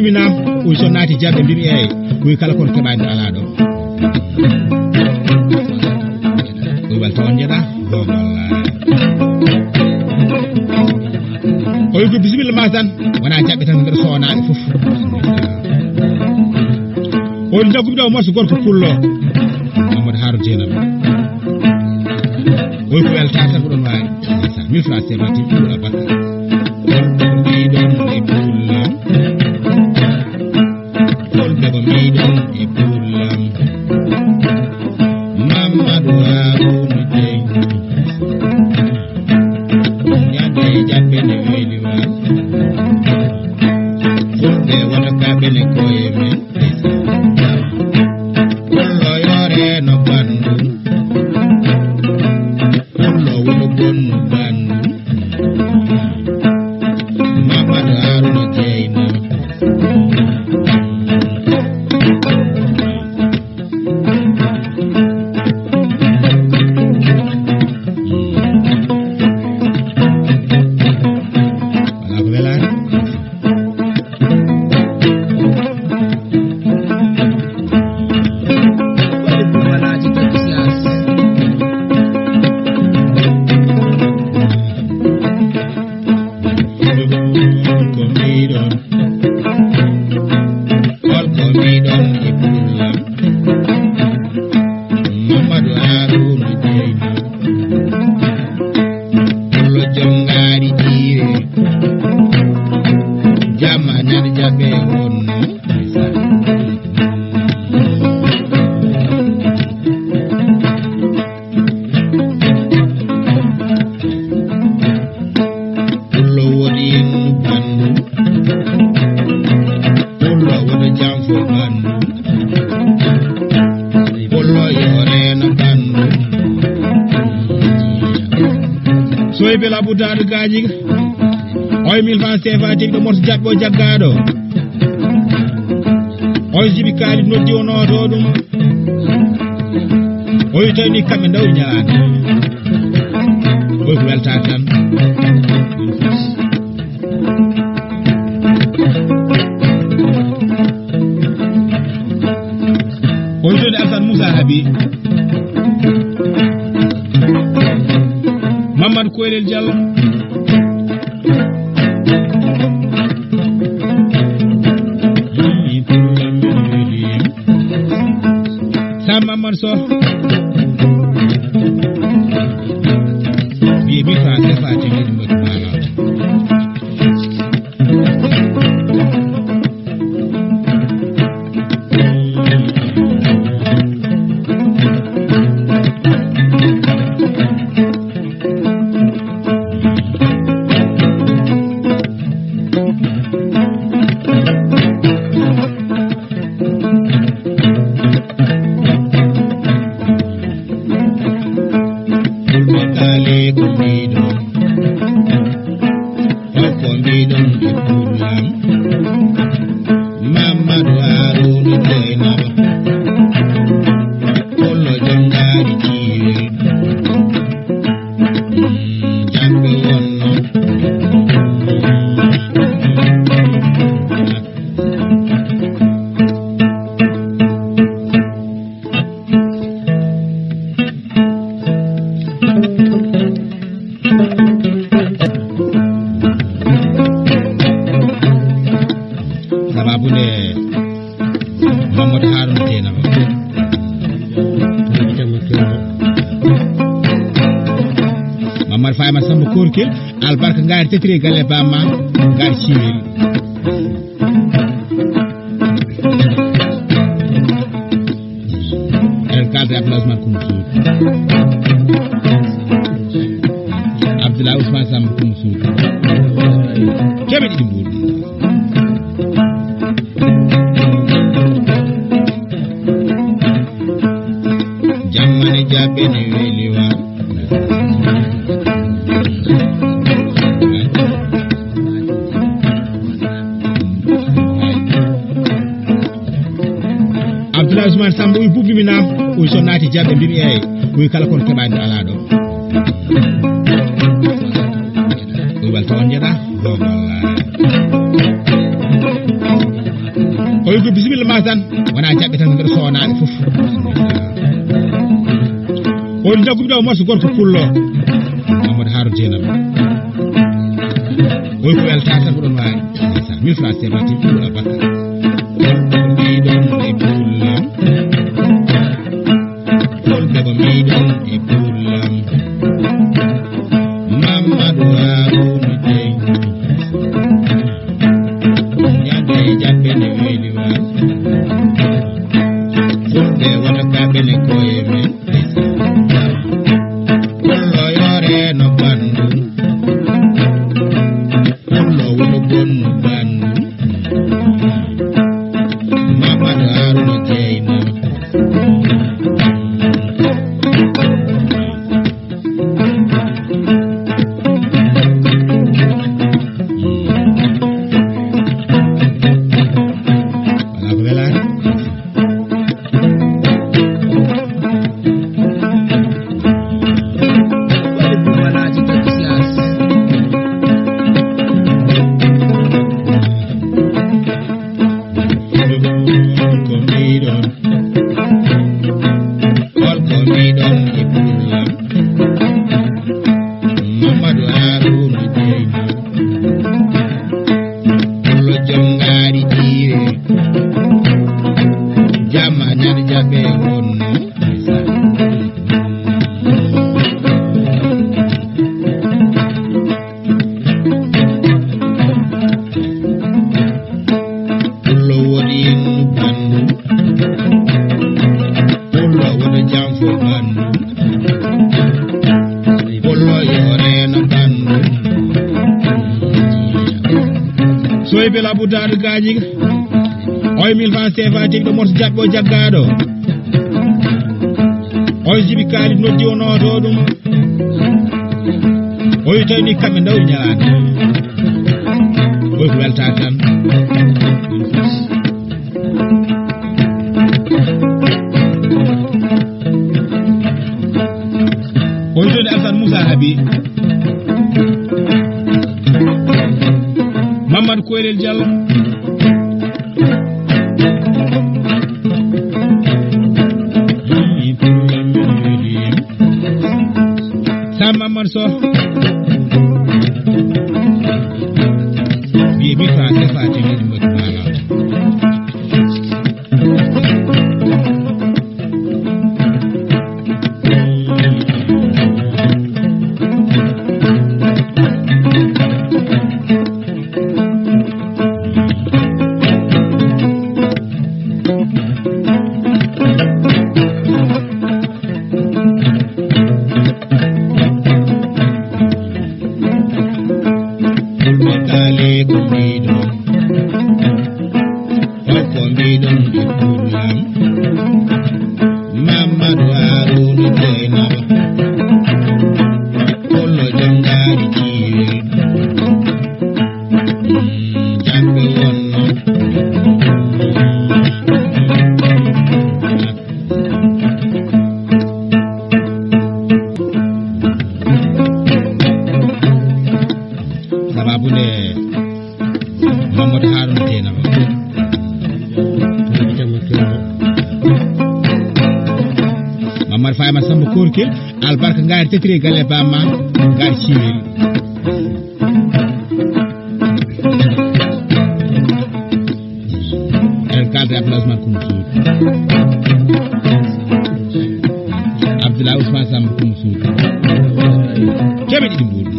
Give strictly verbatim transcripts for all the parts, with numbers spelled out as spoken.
Mi naam, o so naati jaɓe mbimi eey, o wi kala kono keɓaani ɗo alaa ɗo. O wi wal tawa njeɗa, goonga wallaahi. O wi ko bisimilla ma tan, wona jaɓɓe tan ko nder sownaaɓe fof. O wi jaggumi ɗo morso gorko pullo, Mamadou Harouna Dieynaba. O wi ko weltaare tan ko ɗon waawi. Mille francs C F A tigi ɗum a bakka. Mbiɗon e pullo. Fulɓe ko mbiɗon e pullam. Mamadou Harouna Dieynaba. Ñande jaɓɓe ne weli wal. Fulɓe wota kaɓe ne koye men. Pullo yore no bandu. Pullo wuro bonnu bandu. Mamadou Harouna Dieynaba. Alaa ko welaani. Ko mbiɗon, holko mbiɗon e pullam? Mamadou Harouna Dieynaba. Pullo jom ngaari jiire. Jama ñande jaɓɓe wonno. Pullo woɗi en bandu. Pullo woɗi janfo bandu. Pullo yo reeno bandu. Soybe la budaɗo gañiga. Oye mille francs C F A tigi ɗo morso jaɓɓo jaggaaɗo. Oye jibi kaalis noddi o nooto ɗum. Oye tawi ni kamɓe ndawri ñalaande. Oye ko weltaare tan. Oye joni Alsan Moussa Habi. Mamadou Koylel Diallo. Sam Mamadou Sow. Mbiye mi fa, mi fa, te mi ɗum ko maaro. Fulɓe kaale ko mbiɗon, holko mbiɗon e pullam? Mamadou Harouna Dieynaba, pullo jom ngaari jiire. Mm, jaɓɓe wonno. Sababu nde Mamadou Harouna Dieynaba. Mamadou Fayma Samba Korkel, albarka ngaari tetiri galle bamma, ngaari ciwel. En kalde Abdoulaye Ousmane Koumba Sow. Abdoulaye Ousmane Samba Koumba Sow. Keme ɗiɗi mbuuɗi. Jammane jaɓɓe ne weli wa. Abdoulaye Ousmane Samba, o wi bubbi mi naam, o wi so naati jaɓɓe mbimi eey, o wi kala kono keɓaani ɗo alaa ɗo. O wi wal tawa njeɗa, goonga wallaahi. Oy ko bisimilla ma tan, wona jaɓɓe tan ko mbeɗa sownaaɓe fof. On jagguɓe ɗo morso gorko pullo. Amadou Harouna Dieynaba. Oy ko welta tan ko ɗon waari. Mille francs c'est parti pour la barka. Mbiɗon e pullo. Fulɓe ko mbiɗon e pullam. Mamadou Harouna Dieynaba. Ñande jaɓɓe ne weeli waal. Fulɓe wona kaɓe ne koye men. Pullo yo reeno ɓanndu. Pullo woni bonnu ɓanndu. Mamadou Harouna Dieynaba. Alaa ko welaani. Waɗi bubalaaji takki siyaas. Ko mbiɗon, holko mbiɗon e pullam? Mamadou Harouna Dieynaba. Pullo jom ngaari jiire. Jamma ñande jaɓɓe wonno. Pullo woɗi innu ɓanndu. Pullo woɗo janfo ɓanndu. Pullo yo reeno ɓanndu. Soy bela buddaɗo gaañiga. Oy mille francs C F A tigɗo morso jaɓɓo jaggaaɗo. Oy jibi kaalis noddi o nooto ɗum. O wi tawi ni kamɓe ndawri ñalaande. Oy ko weltaare tan. Oy joni Alsan Moussa Habi. Mamadou Koyrel Diallo. Sam Mamadou Sow. Mbiye mi fa se fa te ni mo mala. Fulɓe kaale ko mbiɗon, holko mbiɗon e pullam? Mamadou Harouna Dieynaba, pullo jom ngaari ciwel. Jaɓɓe wonno. Sababu nde Mamadou Harouna Dieynaba. Mamadou Fayma Samba Korkel, albarka ngaari tatiri galle bamma, ngaari ciwel. En kalde Abdoulaye Ousmane Koumba Sow. Abdoulaye Ousmane Samba Koumba Sow. Keme ɗiɗi mbuuɗi.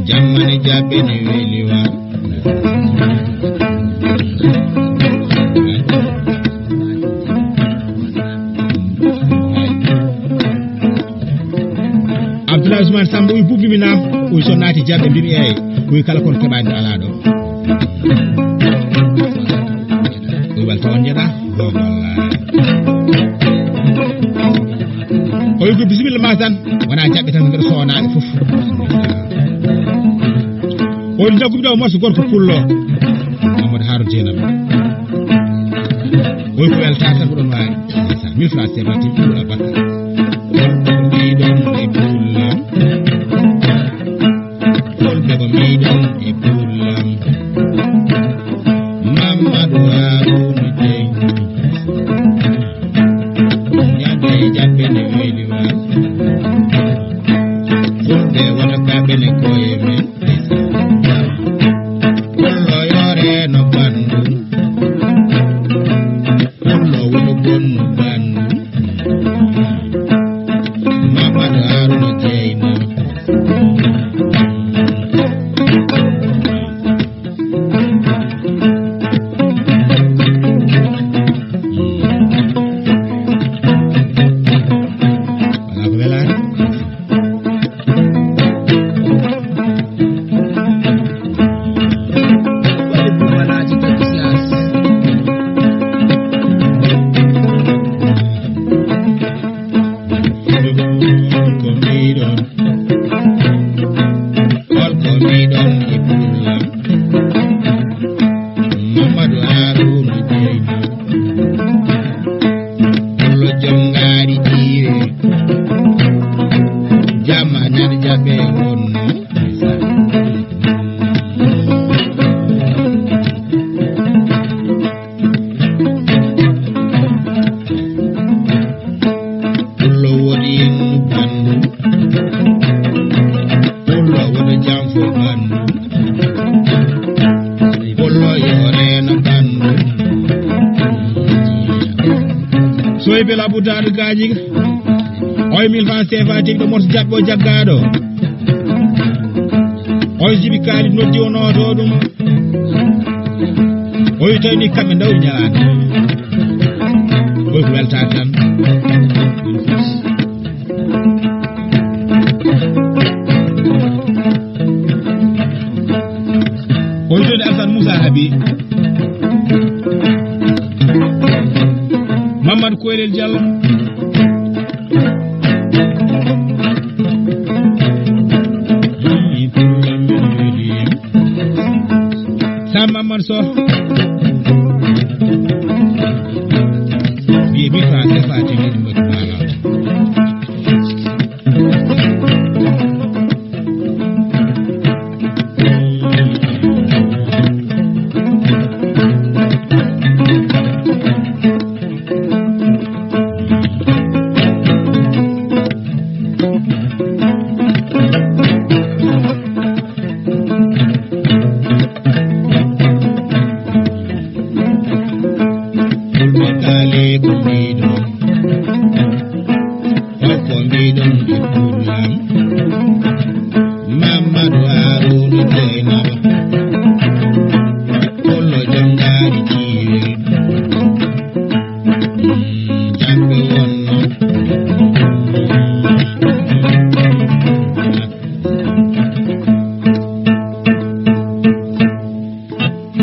Jammane jaɓɓe ne weeli wa. Abdoulaye Ousmane Samba, o wi bubbi mi naam, o wi so naati jaɓɓe mbimi eeyi, o wi kala kono keɓaani ɗo alaa ɗo. O wi wal tawon njeɗa. O wi ko bisimilla ma tan, wona jaɓɓe tan ko mbeɗa sownaaɓe fof. On jagguɓe ɗo morso gorko pullo. Amadou Harouna Dieynaba. O wi ko welta tan ko ɗon waari. Mille francs c'est parti pour la barka. Mbiɗon e pullo. Fulɓe wata kaɓene koye men. Pullo yo reeno ɓanndu. Pullo woni bonnu ɓanndu. Mamadou Haruna Dieyna. Wala ko welaani. Waɗi bubalaaji takki siyaas. Ko mbiɗon, hol ko mbiɗon e Pullo? Mamadou Haruna Dieyna. Pullo jom ngaari jiire. Jama nan jaɓe wonno. Pullo woɗi en ɓanndu. Pullo woɗo janfo ɓanndu. Pullo yo reeno ɓanndu. Soy bela buddaɗo gaaji. Oye mille francs C F A tigi ɗo morso jaɓɓo jaggaaɗo. Oye jibi kaali noddi o nooto ɗum. Oye tawi ni kamɓe ndawri ñalaande. Oye ko weltaare tan. Oye joni Alsan Moussa Habi. Mamadou Koylel Diallo. Sam Mamadou Sow.